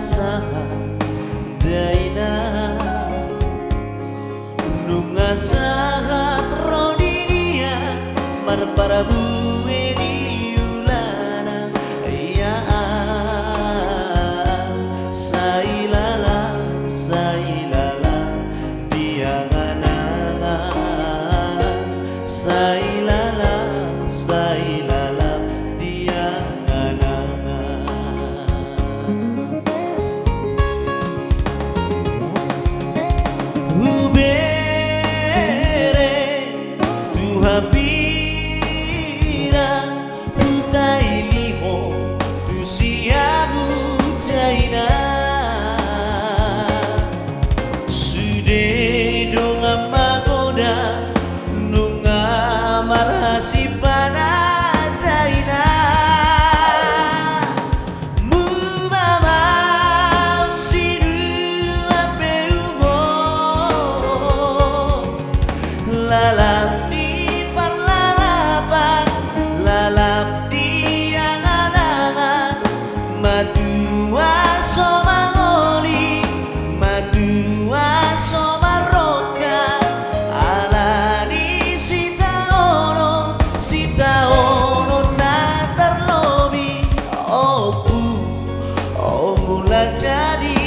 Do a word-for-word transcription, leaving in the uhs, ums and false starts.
Sahat dainang, nunga sahat ro di dia, marparbue di ulana. Ia, sai lalap, sai lalap di angan-angan, sai lalap, sai lalap di angan-angan. Hubereng tu hambirang, tu tai limo, tu siamun dainang. Sude dongan magodang, nunga marhasipanan dainang. Muba ma sinuan pe umur, lalap ni parlalapan, lalap ni angan-angan, matua so mangoli, matua so marrongga, ala ni sitaonon, sitaonon na tarlobi. Ompu, o mula jadi